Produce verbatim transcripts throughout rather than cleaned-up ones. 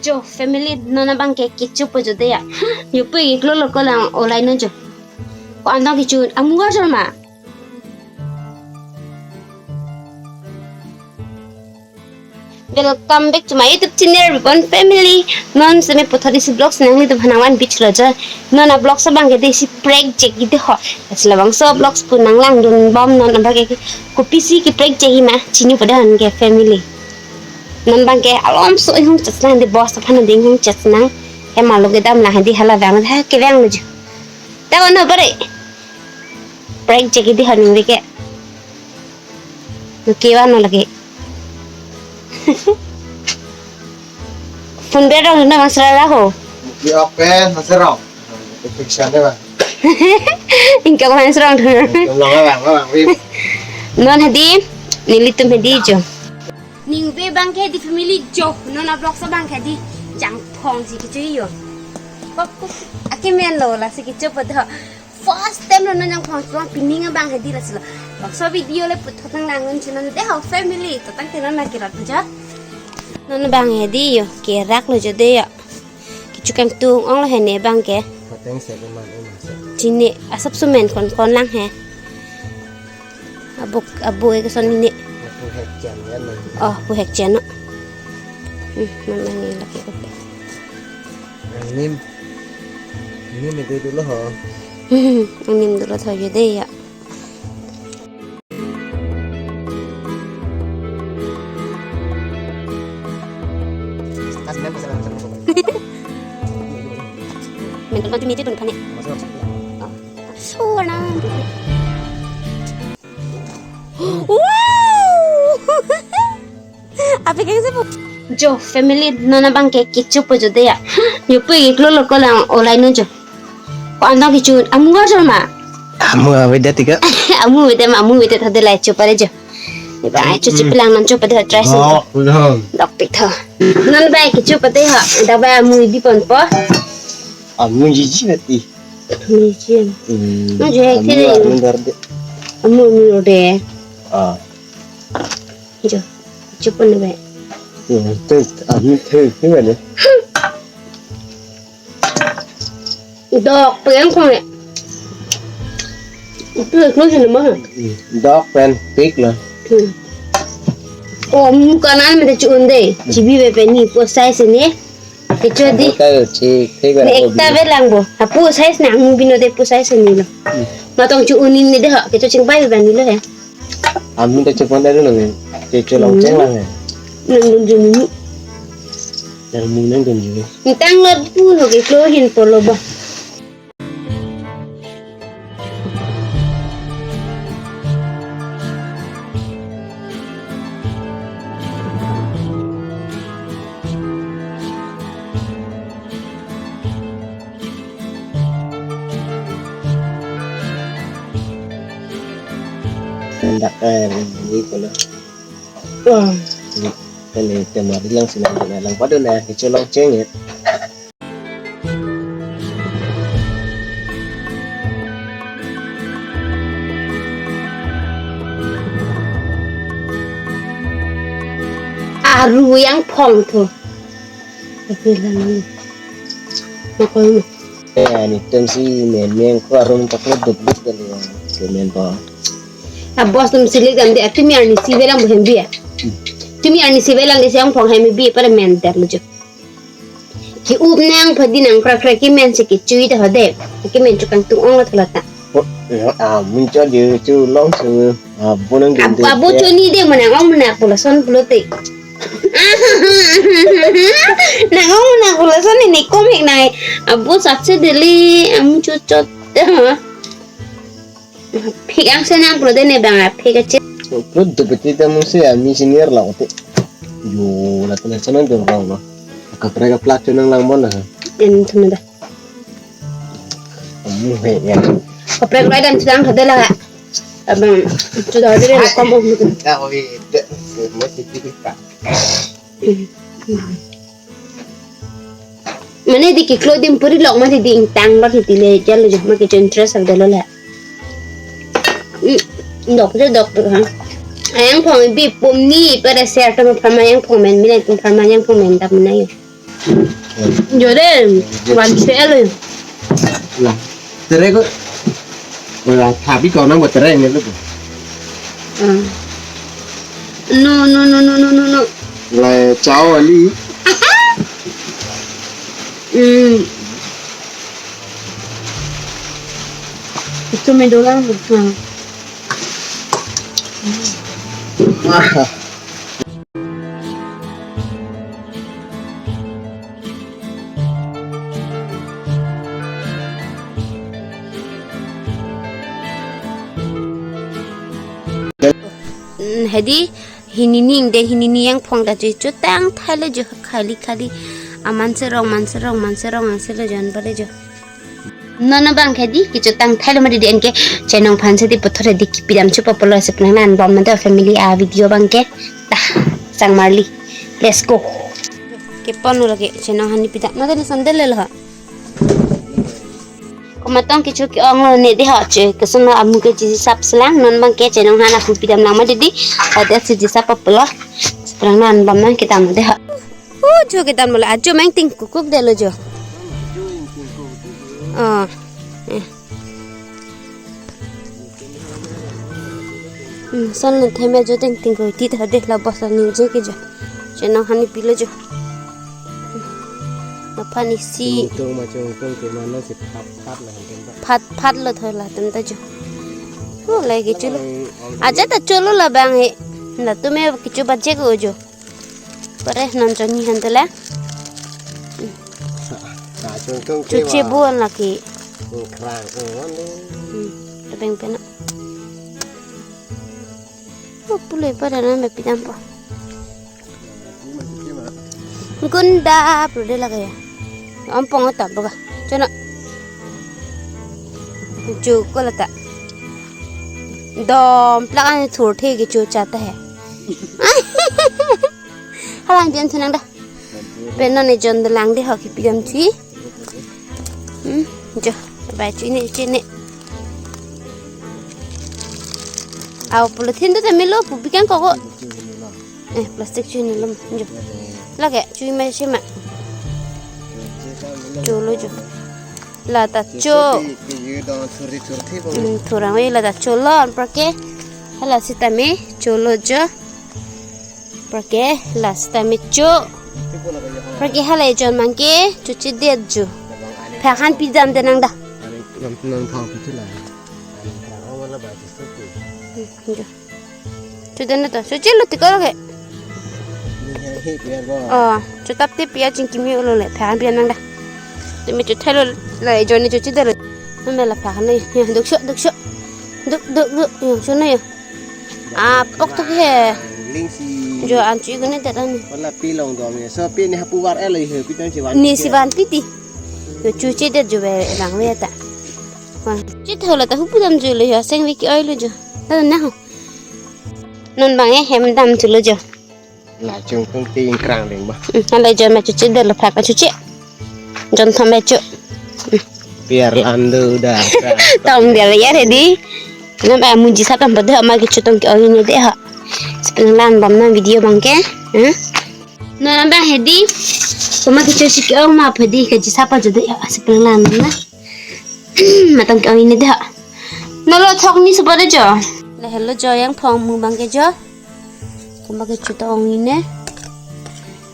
Jo family non abang ke kecho po jo de ya. Yo pe iklo lo ko lang olai no jo. Ko-an tong kecho amu arjor ma. Welcome back to my YouTube channel, Reborn Family. Non seme puthot isi vlogs nanglitum aphan nangvan bich lo jo. Non a vlogs abang ke de isi prank chek ji de ho. Lasi labangso vlogs pu nanglangdun bom non abang ke kopisi ke prank chek ji ma chini po de hon ke family. Non abang ke alomso inghong chesnang de boss aphan de inghong chesnang. Hem alo kedam lang de hala vang ha kevang lo jo. Ta kono bare. Prank chek ji de hon ningve ke. Nuki wa no lagi. Phone be rong na masra ra ho. Ki oke, masra rong. Fiction de ba. Ingka ko masra rong. Long ba, long ba, wi. Non hadi, nelitum hadi jo. Ningve abang ke di family jo, non a vlogs abang ke di jangphong si kecho yo. Kok, kok, akemen lo lasi kecho po do. First time lo non jangphong chong pining abang hadi lasi lo. Vlogs video le puthot nanglang un chinon de ho family. To tangte non na kirat jo. Non abang hadi yo, kerak lo jo de yo. Kecho kangtung ong lo hene abang ke. Pateng se ko man, eh, masa. Chini asap sumen kon kon lang he. Abu, abu e keson ini. Abu hek chen ya, man. Oh, abu hek chen no. Hmm, man lang ni lagi oke. Angnim. Angnim itu dulu ho. Angnim dulu saja deh ya. Mental mati miti tuh kan ya. Oh. Warna. Wow! Apa kayak siapa? Jo family non abang ke kecho po jo de ya. Yo pe iklo lo ko lang olai no jo. Ko-an tong kecho amu arjor ma. Amu avedet tika. Amu avedet ma, amu avedet hade lai cho pare jo. Iba ai cho chipilang non cho pade try sin. Oh, udah. Dok pik tho. Non ba kecho pade ha. Da ba amu ibi pon po. Amu jiji beti. Amu jiji. Hmm. No je amu ke. Amu dar de. Amu amu de. Ah. Jo. Chupon be. Hmm, taste, amu taste ni mana? Dok pen kong e. Itu lo sini mah. Dok pen pik lo. Hmm. Oh, muka nan mede chun de. Chibi be pe ni po size ni. Kecho di. Abu ta si thik ba. Ekta be lang bo. Apu size nang bino de pu size ni lo. Hmm. Matong chu unin ni de ha. Kecho chingpai be ni lo he. Amu ta chupon da lo nang. Kecho longcheng lang he. Nang dun juni. Nang mung nang dun juni. Ntang lo pu lo ke klo hin polo ba. Hendak eh ini pula. Wah. Ini temari lang silang lang pada na kecho longcheng ya. Aru yang phong tu. Tapi lang ni. Makoi. Eh, ini tem si men men ko arum tak lo duk duk kali ya. Kemen po. A boss tum silik dam de, tumi arni si velang bo hem bi ya. Tumi arni si velang de siang phong hem bi para men der lo jo. Ki up nang phadi nang kra kra ki men si kecho ta hode. Ki men chukang tung ong la tholata. Oh, ya, ah, mun cho de chu long chu. Ah, bo nang dun de. Abu choni de mana ong mana pula son pulote. Nang ong mana pula son ni kom hek nai. Abu satse deli amu chu chot. Phik ang senang pulo de ne bang a phik ache. Put dupeti ta mungsi ami senior la ote. Yo, la tena senang dong bang lo. Kaprek ka plak chenang lang bon na. En thum da. Amu he ya. Kaprek lai dan chang khade la. Abang, sudah ada dia kom om. Ya, oke. Masih tidur, Kak. Mane di kiklo dim puri lok mane di ingtang lok hiti le jalo jo ma kecho interest avelo le. Mm, dok jo dok tu ha. Ayang phong bi pum ni pada share tama pharma ayang phong men mine tum pharma ayang phong men tap mine. Jodeng, wan sel. Lah, tere ko. Wala, tapi kau nang buat tere ni lu. Ah. No, no, no, no, no, no, no. Lah, ciao ali. Hmm. Itu medolang. Hmm. Ah. Hmm, hedi hini ning de hini ni yang phong ta ju chotang thailo jo khali khali aman serong man serong man serong ang selo jon bale jo. Non abang hedi kechotang thailo mati di anke chenong aphan si di puthot hedi kipidam chupo pulo si penang an bom mati family a video abang ke ta sang marli. Let's go. Kepon lo lagi chenong hani pidam mati ni sandal le lo ha. Komatong kecho ke-ong lo ne di ha che kesun lo amu ke chisi sap selang non abang ke chenong han aku pidam lang mati di. Ada si chisi sap pulo. Si penang an bom nang kita mati ha. Oh, jo kedam lo, ajo meng ting kukuk de lo jo. Oh. Eh. Hmm, son le theme jo ting ting ko ti ta de la bosa ni je ke jo. Chenong hani pilo jo. Na pani si. Tung ma chung tung ke mano si phat phat la hen ba. Phat phat lo thoi latum ta jo. Oh, lagi chulo. Aja ta chulo labang he. Latum e kichu baje ko jo. Pare non joni han tela. Sa, sa, chung chung chuche ke wa. Chuche buan lagi. Krang, eh, wan deh. Hmm, tebeng pena. Oh, pule pada na me pidam po. Gunda pule lagi ya. Om pong ta boga. Chona. Chu ko lata. Dom plak an thur the ke chu chata hai. Halang pian thunang da. Pen non ne jon dolang de ho kipidam thi. Hmm, jo, bai chu ne chu ne. Au polythene do te melo pu pikan ko ko. Eh, plastic chu ne lom. Jo. Lage chu ma shi ma. Cholo jo. Lata cho. Hmm, thurang we lata cholo an prake. Hala sitame cholo jo. Prake la sitame cho. Prake hala ejon abang ke choche det jo. Phak han pidam de nang da. Nang, nang thang pi thila. Hmm, jo. Cho den to. Choche lo tiko ke. Oh, cho tap te pia chingkimi ulo le. Phak han pidam nang da. Tumi cho thailo la ejon ni choche det lo. Mame la phak han ya duk sho, duk sho. Duk, duk, duk. Ya, cho na ya. Ah, ok tok he. Ling si. Jo an chu gune ta ni. Wala pi long dom ye. So pi ni hapu var elo he pi tan si van. Ni si van pi ti. Yo chu che det jo ve rang ve ta. Wan. Che thola ta hupu dam jo le yo seng ve ke-oi lo jo. Ta na ho. Non abang e hem dam chu lo jo. La chung kung ti ingkrang ding ba. Hmm, ala jo ma chu che det lo phak chu che. Jon thom be chu. Piar lando da. Tong dia ya ready. Nang ba munji sap tam pada ma ke chutong ke oi ne de ha. Si penang an bom nang video abang ke. Hmm? Non abang hedi. Koma ke chu si ke ong ma phedi ke ji sap ajo de ha si penang an na. Matang ke ong ne de ha. Nalo thok ni supa de jo. Le hello jo yang phong mu abang ke jo. Koma ke chutong ne.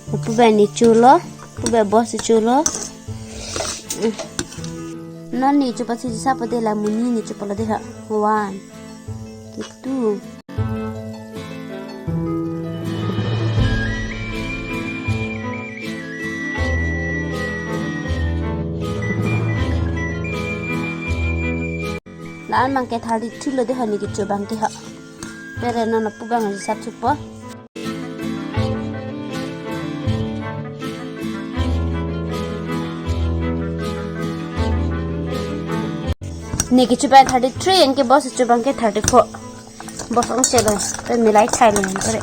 Pu ba ni chulo, pu ba boss chulo. Non ni chupa si sap de la muni ni chupa lo de ha. One, two. La-an abang ke thirty-three lo de ha ni kecho abang ke ha. Pere non apu abang sap chupo. Ne kecho abang thirty-three, anke boss kecho abang ke thirty-four. Boss ong che lo, pe milai thai lo, pere.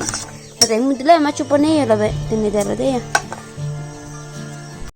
Pere mudile ma chupo ne yo lo be, te mi delo de ya.